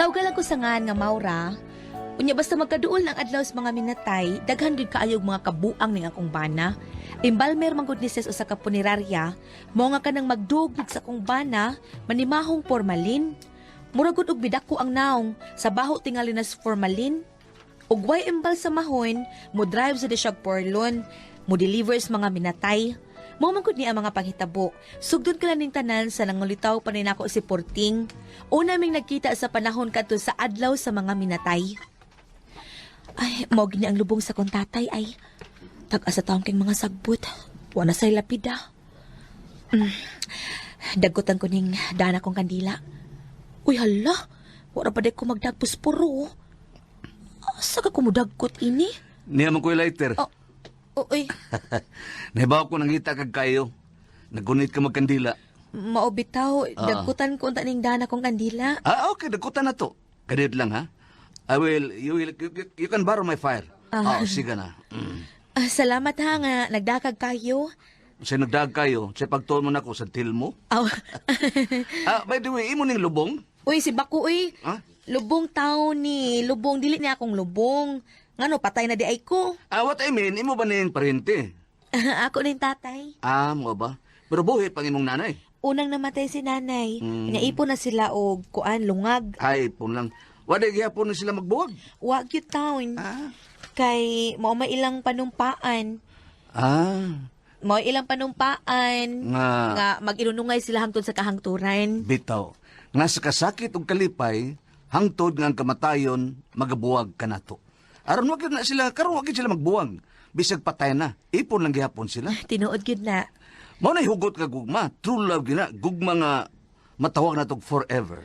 Tawga lang ko sa ngan nga Maura. Unya basta magkaduol ng adlaw sa mga minatay, daghan gyud kaayo og mga kabuang ning akong bana. Embalmer man gud ni siya sa usa ka punerarya, mao nga kanang magdugig sa akong bana, manimahong formalin. Mura gud og bidako ang naong, sa baho tingali na sa formalin. Ug way embalsamahon, mo drive sa siya porlon, mo deliver sa mga minatay. Mao man gud ni ang mga panghitabo. Sugdon ka lang ning tanan sa nangulitaw pa ni nako si Porting. Una ming nagkita sa panahon kadto sa adlaw sa mga minatay. Ay, mao gini ang lubong sa kong tatay ay. Tag-asa taong king mga sagbot. Wa na say lapida. Dagkotan ko ning dana kong kandila. Uy, hala. Wala pa ko magdagpos puro. Asa ka kumudagkot ini? Niya man ko'y lighter. Oh, uy, Nahibaw ko nangita kag kayo. Naggunit ka magkandila. Mao bitaw, dagkutan ko unta ning dana kong kandila. Ah, okay, dagkutan na to. Kadiyot lang, ha? I will, you will, you can borrow my fire. Ah, oh, sige na. Ah, salamat ha nga nagdakag kayo. Sa nagdag kayo, sa pagtuon mo na ko sa til mo. Aw. Ah, by the way, imo ning lubong? Uy, si Bako uy. Ha? Lubong tao ni, lubong dili niya akong lubong. Ngano patay na di ay ko. Ah, what I mean, imo ba ning parente? Ako ning tatay. Ah, mo ba? Pero buhi pang imong nanay. Unang namatay si nanay. Naipon na sila og kuan lungag. Ay, pun lang. Wala gihapon na sila magbuwag. Wa gyud taon. Ah. Kay mao may ilang panumpaan. Ah, Mao ilang panumpaan nga nga mag-inunungay sila hangtod sa kahangturan. Bitaw. Nga sa kasakit ug kalipay, hangtod nga ang kamatayon magabuwag kanato. Aron wag gyud na sila, karon wag gyud sila magbuwag. Bisag patay na, ipon lang gihapon sila. Tinuod gyud na. Mao na hugot ka gugma, true love gyud na, gugma nga matawag natog forever.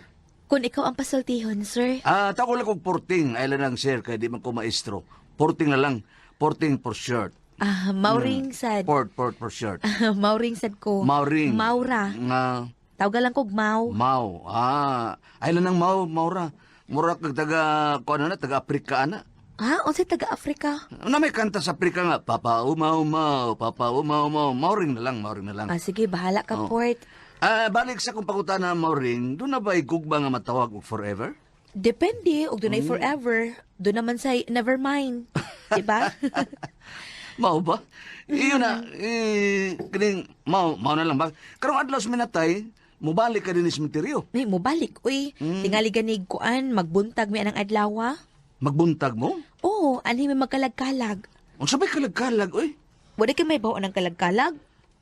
Kung ikaw ang pasultihon, sir. Ah, tako lang kog porting, ay lang sir kay di man ko maestro. Porting na lang, porting for short. Ah, mauring sad. Port port for short. Mauring sad ko. Mauring. Maura. Nga Tawga lang kog Mau. Mau. Ah, ay lang ng Mau, Maura. Mura kag taga kuan na taga Afrika ana. Ha? Unsay taga Afrika? Na may kanta sa Afrika nga, Papa umaw umaw, Papa umaw umaw. Mauring na lang, mauring na lang. Ah, sige, bahala ka, Oh. Port. Ah, balik sa kong pangutana, Mauring, doon na ba igugma nga matawag og forever? Depende, og dunay forever. Doon naman say, never mind. Diba? Mao ba? Iyo na, eh, kining, mao, mao na lang ba? Karong adlaw sa minatay, mubalik ka din sa sementeryo. May mubalik, uy. Tingali ganig kuan, magbuntag mi anang adlaw. Magbuntag mo? Oo, anhi may magkalag-kalag. Unsa bay kalag-kalag, oy? Wala kay may bawo ng kalag-kalag.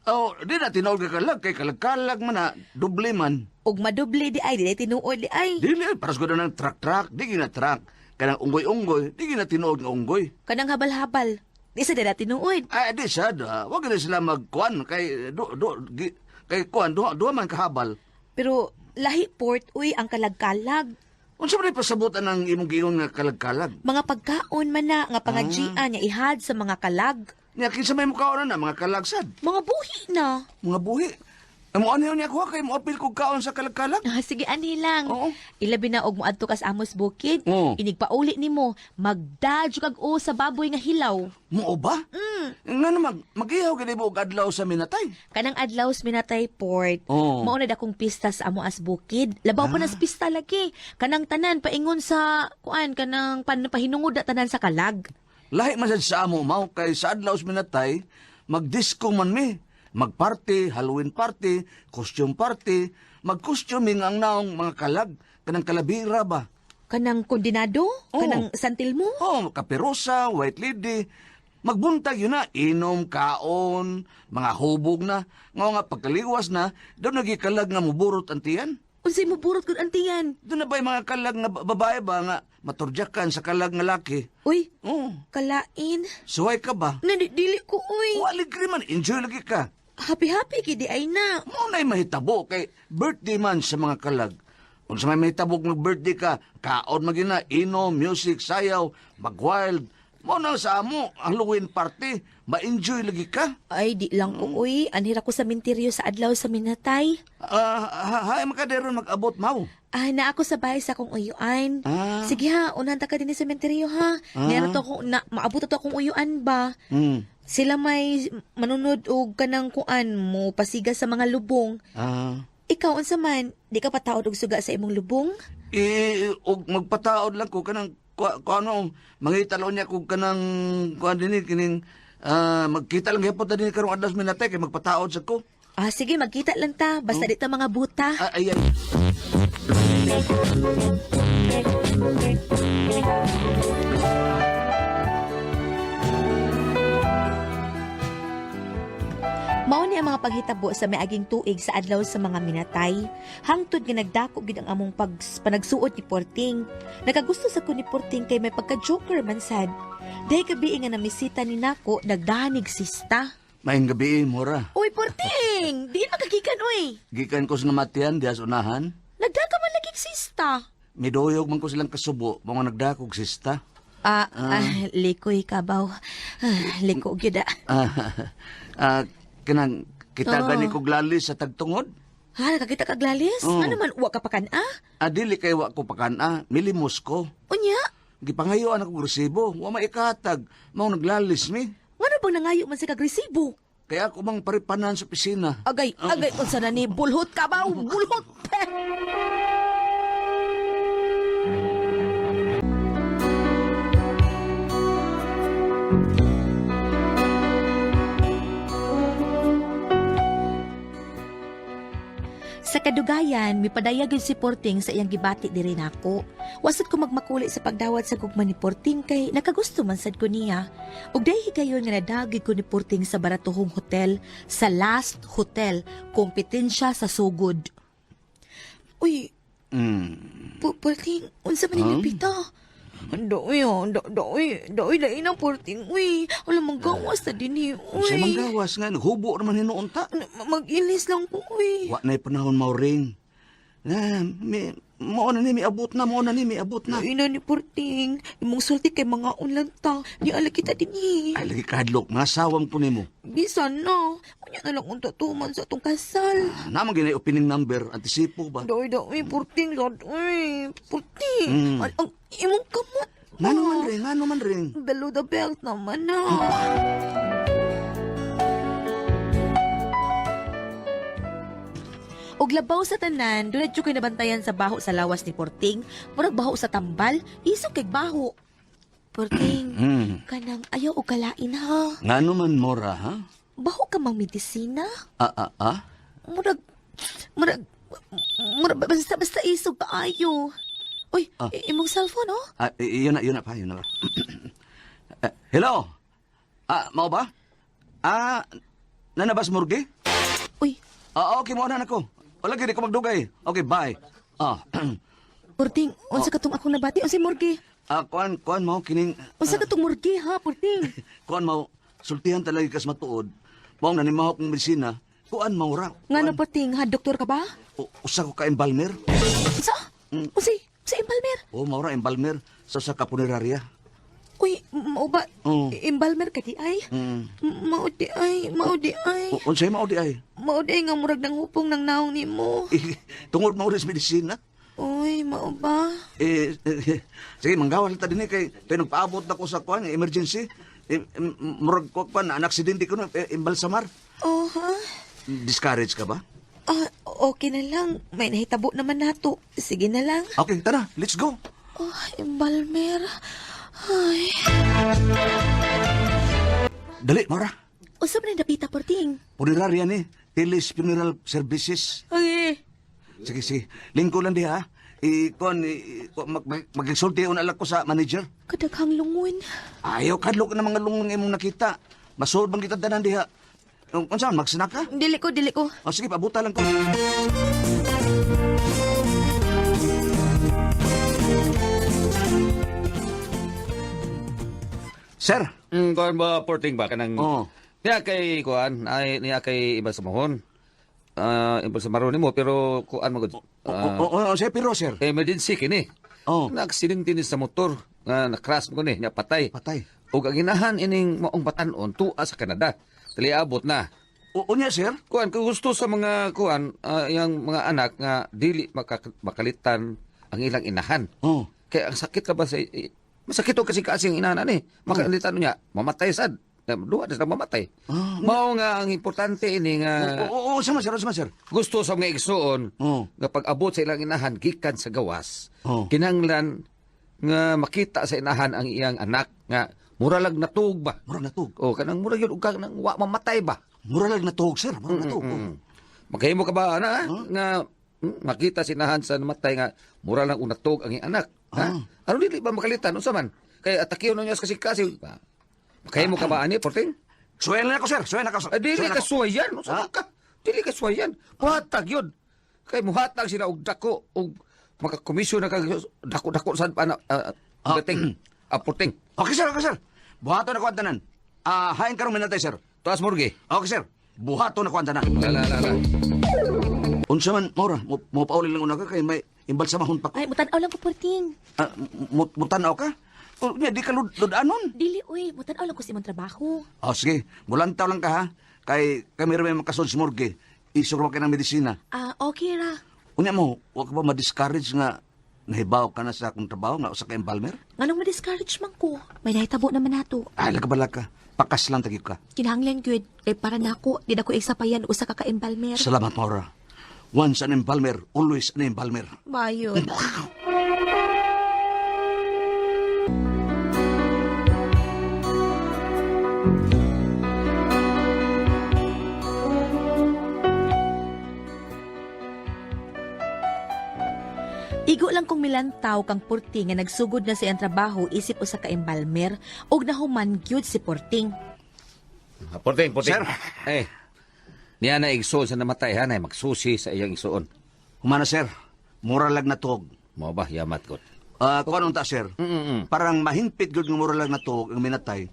Oh, di na tinuod ka kalag, kay kalag-kalag man na, doble man. Og madoble di ay, di ay tinuod di ay. Dili, paras ko na ng truck-truck, di gina truck. Kanang unggoy-unggoy, di gina tinuod nga unggoy. Kanang habal-habal. Di sa dila tinuod. Ay, di sad, ah. Wag na sila magkuan kay do, do, gi, kay kuan duha, duha man kahabal. Pero lahi port, uy, ang kalag-kalag. Unsa man pasabutan ang imong giingon nga kalag-kalag? Mga pagkaon man na, nga pangadjian, nga ihad sa mga kalag. Nya kinsa may mukaon na mga kalagsad, Mga buhi na. mga buhi. Amo ano niya ako kay moapil kog kaon sa kalag-kalag. Ah, sige, anhi lang. Oo. Ilabi na og moadto kas Amos Bukid. Oo. Inigpauli nimo, magdadyo kag o sa baboy nga hilaw. Mao ba? Ngano mag-ihaw gid mo og adlaw sa minatay? Kanang adlaw sa minatay port. Oo. Mao na dakong pista sa amo as bukid. Labaw pa nas pista lagi. Kanang tanan paingon sa kuan kanang pan, pahinungod na tanan sa kalag. Lahi man sad sa amo mao kay sa adlaw sa minatay, magdisco man mi. Magparty, Halloween party, costume party, mag-costuming ang naong mga kalag kanang kalabira ba. Kanang kondinado, Oo. kanang santilmo. Oh, kapirosa, white lady. Magbuntag yun na, inom, kaon, mga hubog na. Nga nga pagkaliwas na, doon nagikalag nga muburot ang tiyan. Unsay mo burot gud antiyan? Doon na ba'y mga kalag nga babae ba nga maturjakan sa kalag nga laki? Uy, Oh, kalain. suway ka ba? Nandili ko uy. Walig ka man, enjoy lagi ka. Happy happy gid di ay na. Mao na'y mahitabo kay birthday man sa mga kalag. Kung sa may mahitabo ng birthday ka, kaon magina, inom, music, sayaw, mag-wild. Mao na sa amo, Halloween party, ma-enjoy lagi ka. Ay, di lang ko, uy. Anhira ko sa minteryo sa adlaw sa minatay. Ah, ha, ha, makaderon mag-abot mau. Ah, na ako sa bahay sa akong uyuan. Ah. Sige ha, unahan ta ka din sa sementeryo ha. Ah. To akong, na, maabot to akong uyuan ba? Sila may manunod og kanang kuan mo pasiga sa mga lubong. Ah. Ikaw unsa man, di ka pataod og suga sa imong lubong? Eh, og magpataod lang ko kanang kuano mangita lang niya kog kanang kuan dinhi kining magkita lang gyapon ta dinhi karong adlaw sa minatay kay magpataod sa ko. Ah, sige, magkita lang ta. Basta di ta mga buta. Ah, ay, ay. Mao ni ang mga paghitabo sa miaging tuig sa adlaw sa mga minatay. Hangtod nga nagdako gid ang among panagsuod ni Porting. Nakagusto sa ko ni Porting kay may pagka-joker man sad. Dahil gabi nga namisita ni nako, nagdanig sista. Maayong gabi, Mora. Uy, Porting! Diin makagikan, uy! Gikan ko sa namatian diha sa unahan. Nagdaka man lagi sista. Miduyog man ko silang kasubo, mga nagdakog sista. Ah, ah, likoy kabaw. Ah, liko gyud ah. Ah, ah, kanang kita Oo. gani kog lalis sa tagtungod. Ha, nakakita ka glalis? Oo. Ano man, uwa ka pa kan ah? Adili kay wa ko pakan-a, milimos ko. Unya, Gipangayoan ako og resibo, wa maikatag, mao naglalis mi. ngano bang nangayo man sa kagresibo? Kaya ako mang paripanan sa opisina. Agay, agay, unsa na ni bulhot ka ba? Bulhot! Sa kadugayan, mipadayag yun si Porting sa iyang gibati diri nako. Wasad ko magmakuli sa pagdawat sa gugma ni Porting kay nakagusto man sad ko niya. Ug dahil higayon nga nadagi ko ni Porting sa baratuhong hotel, sa last hotel, kompetensya sa sugod. Uy, Porting, unsa man ni Lupita? Doy, oh, doy, doy, lain ang Porting, uy. Wala manggawas na din eh, uy. Unsay manggawas nga hubo naman hinuon ta. Mag-ilis lang ko, uy. Wa na'y panahon mauring. Na, mi, mao na ni miabot na, mao na ni miabot na. Ay na ni Porting, imong sulti kay mga unlan ta. Di ala kita din eh. Ay lagi kadlok, mga sawang po nimo. Bisan na. Unya na lang unta tuman sa atong kasal. Naman ginay opening number, antisipo ba? Doy, doy, Porting, doy, Porting. Ang imong kamot. Ngano man ring, ngano man ring. Below the belt naman na. Og labaw sa tanan, doon na ko'y nabantayan sa baho sa lawas ni Porting. Murag baho sa tambal, isog kay baho. Porting, kanang ayaw og kalain ha. Ngano man mora, ha? Baho ka mang medisina. Ah, ah, ah? Murag, murag, murag, basta, basta isog kaayo. Uy, imong cellphone, oh. Ah, yun na pa, yun na pa. Eh, hello? Ah, mao ba? Ah, nanabas morgue? Uy, Ah, okay, mo na ako. Wala gid ko magdugay. Okay, bye. Ah, Porting, unsa katong akong nabati? Unsay morgue? ah, kuan, kuan mao kining Unsa katong morgue ha, Porting? kuan mao sultihan talaga kas matuod. Mao nanimahok ng medisina. Kuan mao ra. Ngano Porting, ha, doktor ka ba? Usa ko ka embalmer. Unsa? Unsay? Unsay embalmer? Oh, mao ra embalmer sa usa ka punerarya. Uy, mao ba? Oo. Embalmer ka di ay? Mao di ay, mao di ay. Unsay mao di ay? Mao di ay nga murag nang hupong ng naong nimo. Eh, tungod mao rin sa medisina. Uy, mao ba? Eh, eh, sige, manggawal ta dinhi kay kay nagpaabot na ko sa kuan emergency. Eh, murag ko pa na aksidente ko no, eh, embalsamar. Oh, ha? Discourage ka ba? Ah, okay na lang. May nahitabo naman nato. Sige na lang. Okay, tara, let's go. Oh, embalmer. Ay. Dali, Mara. Unsa man ang dapita, Porting? Punerarya ni Tilis Funeral Services. Ay. Sige, sige. Lingko lang diha. I, kuan, i, kuan, mag, mag, magsulti una lang ko sa manager. Kadaghang lungon. Ayaw, kadlok na mga lungon imong nakita. Masulod bang kita tanan diha? Unsa, magsinak ka? Dili ko, dili ko. O sige, pabuta lang ko. Sir, Kuan ba porting ba kanang Oo. Niya kay kuan ay niya kay iba sa mahon. Ah, iba sa maron nimo pero kuan magud. O, o, sir, pero sir. Emergency kini. Oo. Na-aksidente ni sa motor nga na-crash mo ni, nya patay. Patay. Ug ang inahan ining maong batan-on tuwa sa Canada. Dali abot na. O, unya, sir? Kuan kung gusto sa mga kuan iyang mga anak nga dili makalitan ang ilang inahan. Oo. Kaya ang sakit ka ba sa masakit og kasi kasing inahan ani. Makalitan niya, mamatay sad. Duha na sila mamatay. Mao nga ang importante ini nga Oo, oo, sama sir, sama sir. gusto sa mga igsoon Oo. nga pag-abot sa ilang inahan gikan sa gawas. Oo. Kinahanglan nga makita sa inahan ang iyang anak nga mura lang natug ba. Mura natug. O kanang mura yun ug kanang wa mamatay ba. Mura lang natuog sir, mura natug. Mm. Makahimo ka ba ana nga makita sa inahan sa namatay nga mura lang og natug ang iyang anak. Ha? Aron dili ba makalitan unsa man? Kay atakiyon na niya sa kasing-kasing. Ba? Makahimo ka ba ani, Porting? Suwayan na ako sir, suwayan na ako sir. Ay, dili Suwayan ka ako. suwayan. Unsa man ka? Dili ka suwayan. Muhatag yun. Kay muhatag sila og dako og makakomisyon na kag dako-dako sad pa na dating aporting. Okay sir, okay sir. Buhaton na ko ang tanan. Ah, hain karong minatay sir. Tuas morgue. Okay sir. Buhaton na ko ang tanan. La la la la. Unsa man, Maura, mo, mo pauli lang una ka kay may imbalsamahon pa ko. Ay, mutan-aw lang ko, Porting. Ah, mutanaw ka? O, nya, di ka ludanon. Dili, uy. Mutan-aw lang ko sa imong trabaho. O, sige. Mulantaw lang ka, ha? Kay kami rin may makasod sa morgue. Isog ka ng medisina. Ah, okay ra. Unya mo, huwag ka ba ma-discourage nga nahibaw ka na sa akong trabaho nga usa ka embalmer? Nganong ma-discourage man ko? May nahitabo naman nato. Ay, laka ka. Pakas lang tagyo ka. Kinahanglan gyud kay para nako di na ko isapayan usa ka ka-embalmer. Salamat, Maura. Once an embalmer, always an embalmer. Bayon. Igo lang kong milantaw kang Porting nga nagsugod na sa iyang trabaho isip usa ka embalmer ug nahuman gyud si Porting. Porting, porting. Sir. Eh. Niya na igsoon sa namatay ha na magsusi sa iyang igsoon. Humana, sir. Mura lag na tuog. Mao ba yamat god. Ah, kuan unta, sir. Parang mahingpit gyud nga mura lag na tuog ang minatay.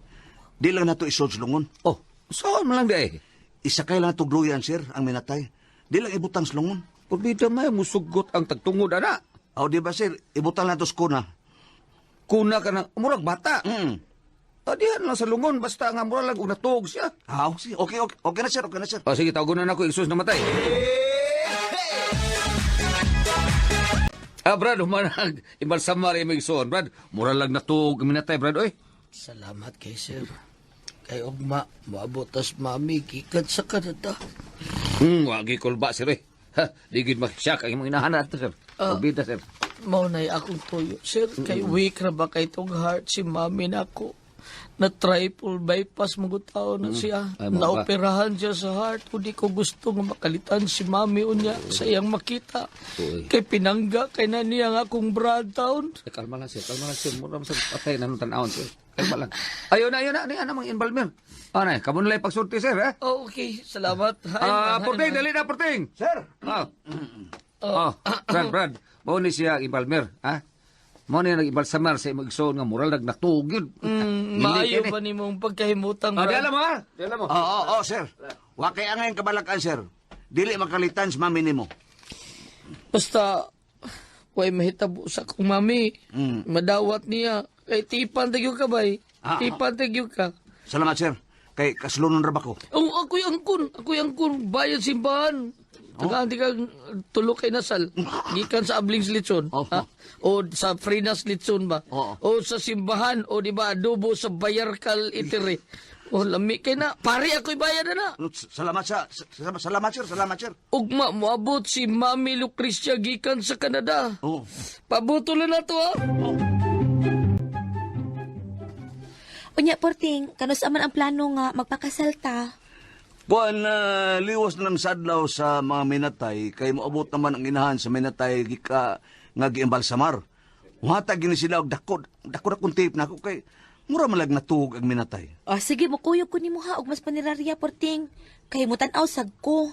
Di lang nato isod sa lungon. Oh, saan man lang di ay. Isakay lang nato gluyan, sir, ang minatay. Di lang ibutang sa lungon. Purbida may musugot ang tagtungod ana. O, di ba, sir? Ibutang lang nato sa kuna. Kuna ka ng murag bata. Adihan lang sa lungon basta nga mura lang og natuog siya. Ah, okay, okay, okay, okay na, sir. Okay na, sir. O sige, tawagon na nako igsoon sa namatay. Ah, Brad, humanag. Imbalsamar yung igsoon, Brad. Mura lang natuog ang minatay, Brad, oy. Salamat kay sir. Kay ugma, moabot tas mami gikan sa Canada. Wagi kulba, sir, eh. Ha, di gid makisyak ang imong inahan ato, sir. Ah. Bida, sir. Mao na'y akong tuyo, sir. Kay weak na ba kay tong heart si mami nako. Na triple bypass magutaon na siya. Ay, mao ba? Naoperahan siya sa heart. Kung di ko gusto nga makalitan si mami unya sa iyang makita. Uy. Kay pinangga kay na niya nga akong brad taon. Eh, kalma lang, sir. Kalma lang, sir. Mura man sa patay na nung tanawon, sir. Kalma lang. Ayun na, ayun na. Ano yan, amang involvement. Ano, kamo na lang pagsulti, sir, eh? Oh, okay. Salamat. Hi, Ah, man, hi, Porting, man. dali na, Porting! Sir! Ah. Oh, Brad, Brad. Mao ni siya ang embalmer, ha? Mao ni nag-embalsamar sa imong igsoon nga moral nagnatuog yun. Maayo ba nimong pagkahimutang, Ah, di Brad? alam mo, ha? Di alam mo. Oo, oo, oo, sir. Wa kay angay ang kabalakan, sir. Dili makalitan sa mami nimo. Basta, way mahitabo sa akong mami. Madawat niya. Kay tipan tagyo ka, bay. Ah, Tipan tagyo ka. Salamat, sir. Kay kaslunon ra ba ko? Oh, ako'y angkon. Ako'y angkon. Bayad simbahan. Tagaan di ka tulo kay nasal. Gikan sa Ablings Litson. Oh. Ha? O sa Frinas Litson ba? Oo. O sa simbahan. O di ba adobo sa Bayarkal Itere. O lami kay na. Pare ako'y bayad na na. Ano, Salamat sa salamat sir, salamat sir. Ugma moabot si Mami Lucrecia gikan sa Canada. Oo. Pabuto lang na to ha. Unya Porting, kanus man ang plano nga magpakasal ta? Kuan na liwas na lang sa adlaw sa mga minatay kay moabot naman ang inahan sa minatay gika nga giembalsamar. Muhatag gini sila og dako dako na kong tape nako kay mura man lag natug ang minatay. Ah, sige, mukuyog ko nimo ha og mas panirarya Porting. Kay mutan-aw sag ko.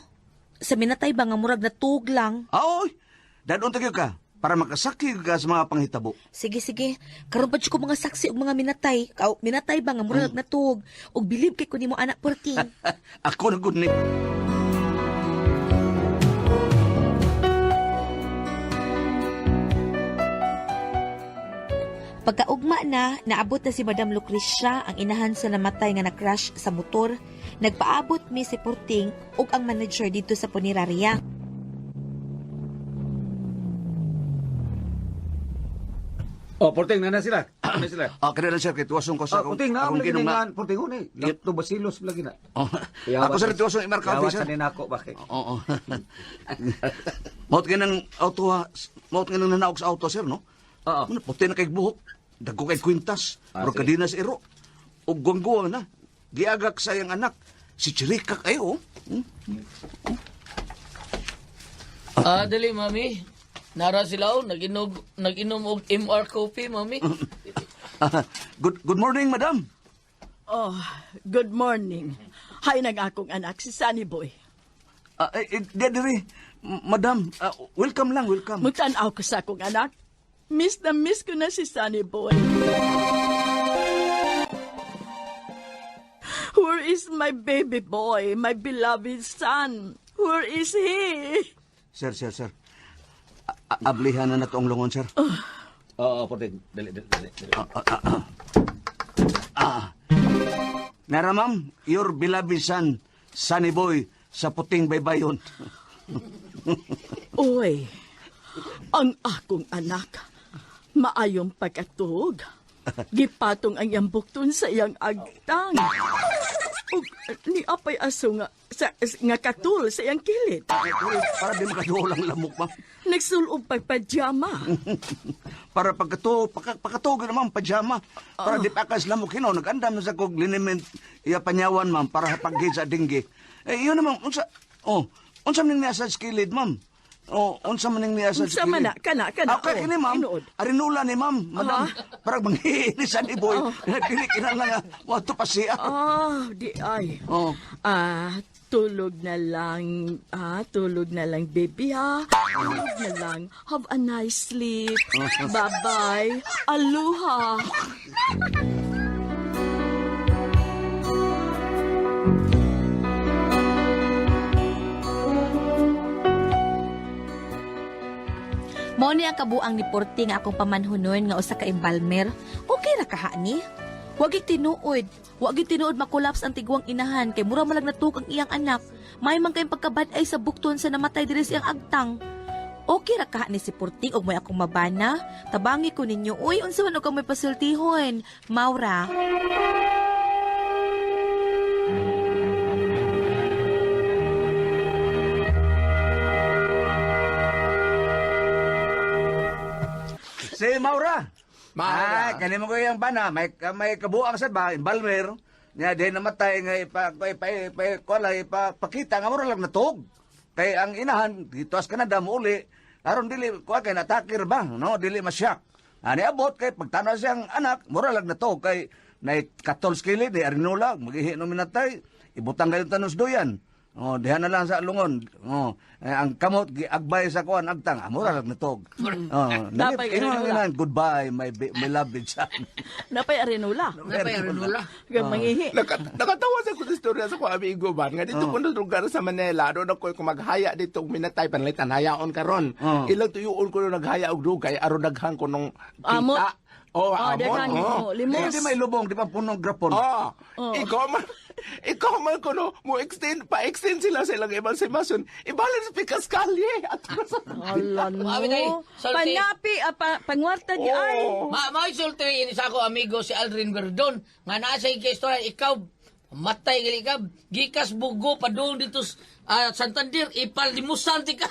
Sa minatay ba nga murag natug lang. Ah, oy. Dadon tagyo ka para makasakig ka sa mga panghitabo. Sige, sige. Karon pa jud ko mga saksi og mga minatay. Kaw, minatay ba nga murag natug. Og bilib kay ko nimo anak Porting. Ako na gud ni. Pagkaugma na, naabot na si Madam Lucrecia ang inahan sa namatay nga na-crash sa motor. Nagpaabot mi si Porting ug ang manager dito sa punerarya. Oh, Porting na na sila. Na sila. Ah, kani lang sir, kay tuwason ko sa Ah, Porting na akong lagi ginong na na. Porting ni. Lactobacillus lagi na. Oh, ako sir, tuwason i-mark coffee sir. Yawa sa ninako bakit? Oo. Maot kay ng auto ha. Maot kay nang nanaog sa auto sir, no? Oo. Ano, puti na kay buhok. Dagko kay kwintas. Ah, Murag sige. kadina sa iro. Ug guwang na. Giagak sa iyang anak. Si Chirika kayo, oh. Ah, dali, mami. Nara sila, oh. Nag-inom og MR coffee, mami. Good morning, madam. Oh, good morning. Hay nang akong anak, si Sunny Boy. Ah, eh, eh, di diri. Madam, welcome lang, welcome. Magtanaw ko sa akong anak. Miss na miss ko na si Sunny Boy. Where is my baby boy, my beloved son? Where is he? Sir, sir, sir. Ablihan na nato ang lungon, sir. Oo, Porting. Dali, dali, dali. Dali. Nara, ma'am, your beloved son, Sunny Boy, sa puting baybayon. Oy, ang akong anak, maayong pagkatug. Gipatong ang iyang bukton sa iyang agtang. Ug ni apay aso nga, sa, nga katul sa iyang kilid. Para di makaduol ang lamok, ma'am. Nagsulob pagpajama. Para pagkatuog na, ma'am, pajama. Para di pa kas lamok hino. Nag-andam na sa kog liniment, iya panyawan, ma'am, para paggid sa dinggi. Eh, yun naman, unsa, oh, unsa man niya sa kilid, ma'am? Oh, unsa man niya sa Unsa man na? Kana, kana, Okay, oh, kini, ma'am. tinuod. Arinula ni ma'am, madam. Parang manghiini sa ni boy. Dili kinahanglan nga, wato pa siya. Ah, di ay. Oh. Ah, tulog na lang. Ah, tulog na lang, baby, ha? Tulog na lang. Have a nice sleep. Bye-bye. Aloha. Mao ni ang kabuang ni Porte nga akong pamanhunon nga usa ka embalmer. Okay ra kaha ni. Wa gyud tinuod. Wa gyud tinuod makolaps ang tiguang inahan kay mura malag natug ang iyang anak. May man kayong pagkabad-ay sa bukton sa namatay diri sa iyang agtang. Okay ra kaha ni si Porting og may akong mabana. Tabangi ko ninyo. Uy, unsa man og may pasultihon. Maura. Si Maura. Maura. Ah, kanimo ko yung bana, may kabuang sad ba, embalmer. Nya di namatay nga ipa ipa ipa ipa, ipa pakita nga mura lang natog. Kay ang inahan dito as Canada mo uli aron dili kuha kay natakir ba, no, dili masyak. Ani abot kay pagtanaw siyang anak, mura lang natog kay nay 14 kili di arinola, magihi no minatay, ibutang kayo tanos duyan. Oh, diha na lang sa lungon. Oh, eh, ang kamot giagbay sa kuan agtang, ah, mura lang natog. Oh, Napay ingon arinola. ang goodbye my loved son. Napay arenula. Napay arinula. Kag mangihi. Nakatawa sa ko sa istorya sa ko amigo ba nga dito ko na lugar sa Manila doon ako kung maghaya dito og minatay panalitan hayaon karon. Oh. Ilang tuyuon ko nung naghaya og dugay aron daghan ko nung kita. Amot. Oh, Oh, amot. daghan, Oh. oh, limos. Hindi may lubong, di ba punong grapon? Oh, ikaw man kuno mo extend pa extend sila sa ilang emancipation. Ibalance pikas kalye at sa Ala no. Abi kay, salty. Panapi, ah, pangwarta di ay. Oh. Mao'y sulti ini sa ako amigo si Aldrin Verdon nga naa sa ikay istorya ikaw matay gali ka gikas bugo padung dito Santander ipalimusan ti ka.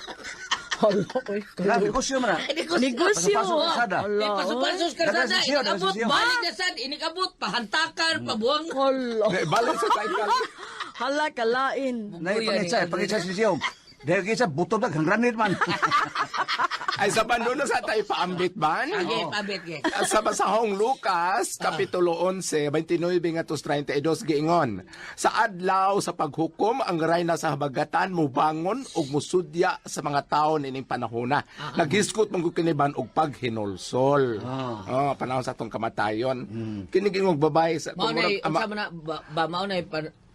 Hala, oy. Grabe, negosyo man na. Negosyo. Paso-paso kalsada. Hala, Ipaso-pasos kalsada, Dagasisyo, inikabot, dagasisyo. balik na sad, inikabot, pahantakan, pabuang. Hala. Balance sa kalye. Hala, kalain. Nay, pangitsa, pangitsa si Siyom. Dahil kisa, butod na, hangranit man. Ay sa banduno sa tayo paambit ban. Okay, pabit ge. Sa basahong Lucas, Kapitulo 11, 29 ngadto 32 giingon. Sa adlaw sa paghukom, ang rayna sa habagatan mubangon ug musudya sa mga tawo nining panahona. Naghisgot man gud kini ban og paghinulsol. Oh, panahon sa atong kamatayon. Kini giingong babae sa Mao na murag ama- unsa man na ba mao na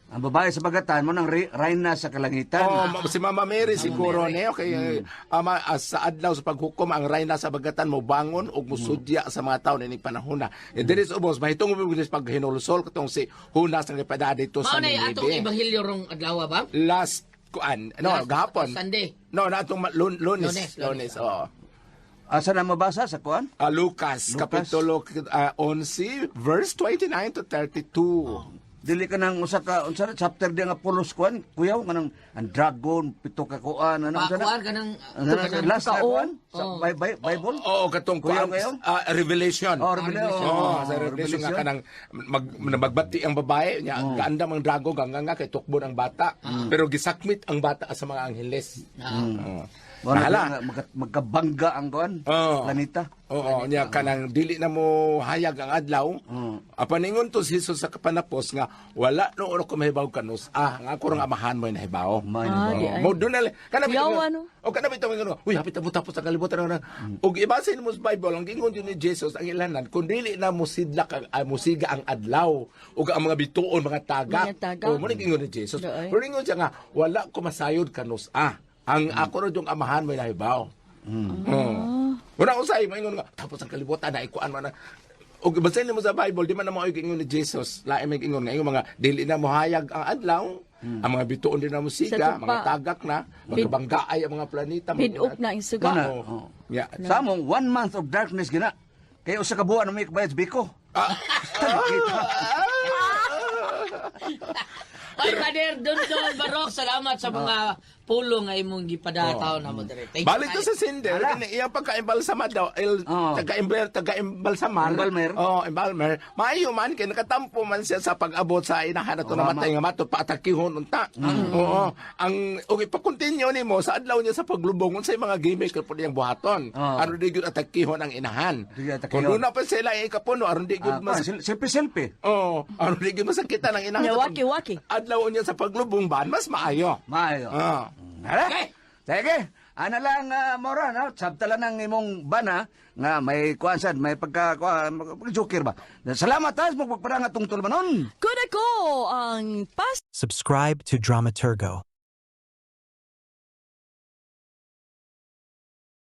Ang babae sa bagatan mo nang rayna sa kalangitan. Oh, si Mama Mary siguro ne okay. Ama sa adlaw sa paghukom ang rayna sa bagatan mo bangon ug musudya sa mga tawo nining panahona. E diri sa ubos mahitungod mo sa paghinulsol katong si Hunas ang gipada dito mao sa na atong Ninive. ebanghelyo rong adlaw ba? Last kuan no Last gahapon. Sunday. No, na atong lunes Lunes, lunes, Lunes. oo. Asa na mabasa sa kuan? Lucas, Lucas. Kapitulo 11, verse 29 to 32. Dili ka nang usa ka unsa na chapter di nga pulos kuan, kuyaw nga nang ang dragon pito ka kuan ano unsa na? Pakuan ka ng Ano na last na kuan? Sa Bible? Oo, katong Kuyaw kuan, kayo? Revelation. Oh, Revelation. Oo, sa Revelation nga kanang magbati ang babae niya, gaandam ang drago ganga nga kay tukbon ang bata. Pero gisakmit ang bata sa mga angheles. Oo. Wala Nahala. nga magkabangga ang kuan. Oo. Planeta. Oo, niya kanang dili na mo hayag ang adlaw. Apan ingon to si Jesus sa kapanapos nga wala no oro ko mahibaw kanus. Ah, nga ako rang amahan mo nahibaw. May Ah, di ay. Mo doon na kana bitaw Yawa, no? O kana bitaw ingon, uy, hapit na mo tapos ang kalibutan na. Ug ibasin mo sa Bible ang gingon yun ni Jesus ang ilanan kun dili na mosidlak ang musiga ang adlaw ug ang mga bituon mga tagak. Mga tagak. O mo ni gingon ni Jesus. Doy. Pero ingon siya nga wala ko masayod kanus ah. Ang ako ra yung amahan mo nahibaw. Oo. Wala ko sa ingon nga tapos ang kalibutan na ikuan man na. Ug basahin mo sa Bible, di man na mao ingon ni Jesus. Lain may ingon nga ingon mga dili na mohayag ang adlaw, ang mga bituon di na Sa musika, tupa. mga tagak na, magkabanggaay ang mga planeta. Pid-up na ang suga. Mana. Oo. Yeah. Sa among one month of darkness gina. Kay usa ka buwan na may kabayad sa Biko. Kita. Ay, Pader, Don Don Barok, salamat sa mga pulong nga imong gipadataw na mo dire. Thank you, Balik to kayo. sa Cinder, kini iyang pagka-embalsamad daw, el, taga-embalmer, taga-embalsamar. Embalmer. Oo, embalmer. Maayo man, kay nakatampo man siya sa pag-abot sa inahan ato namatay nga mato, paatakihon unta. Oo. Ang, og ipa-continue nimo sa adlaw niya sa paglubong, unsay mga gimmick po niyang buhaton. Aron di gyud atakihon ang inahan. Di gyud atakihon. Kung doon na pa sila ikapuno, aron di gyud Ah, mas kuan, selfie selfie. Oo, aron di gyud masakitan ang inahan. Nya, sa waki, waki. Adlaw niya sa paglubong ban, mas maayo. Maayo. Hala. Okay. Sige. Ana lang Mora no, sabtala ng imong bana nga may kuan sad, may pagka kuan, joker ba. Salamat ha, mo pagparang atong tulumanon. Kuna ko ang pas Subscribe to Dramaturgo.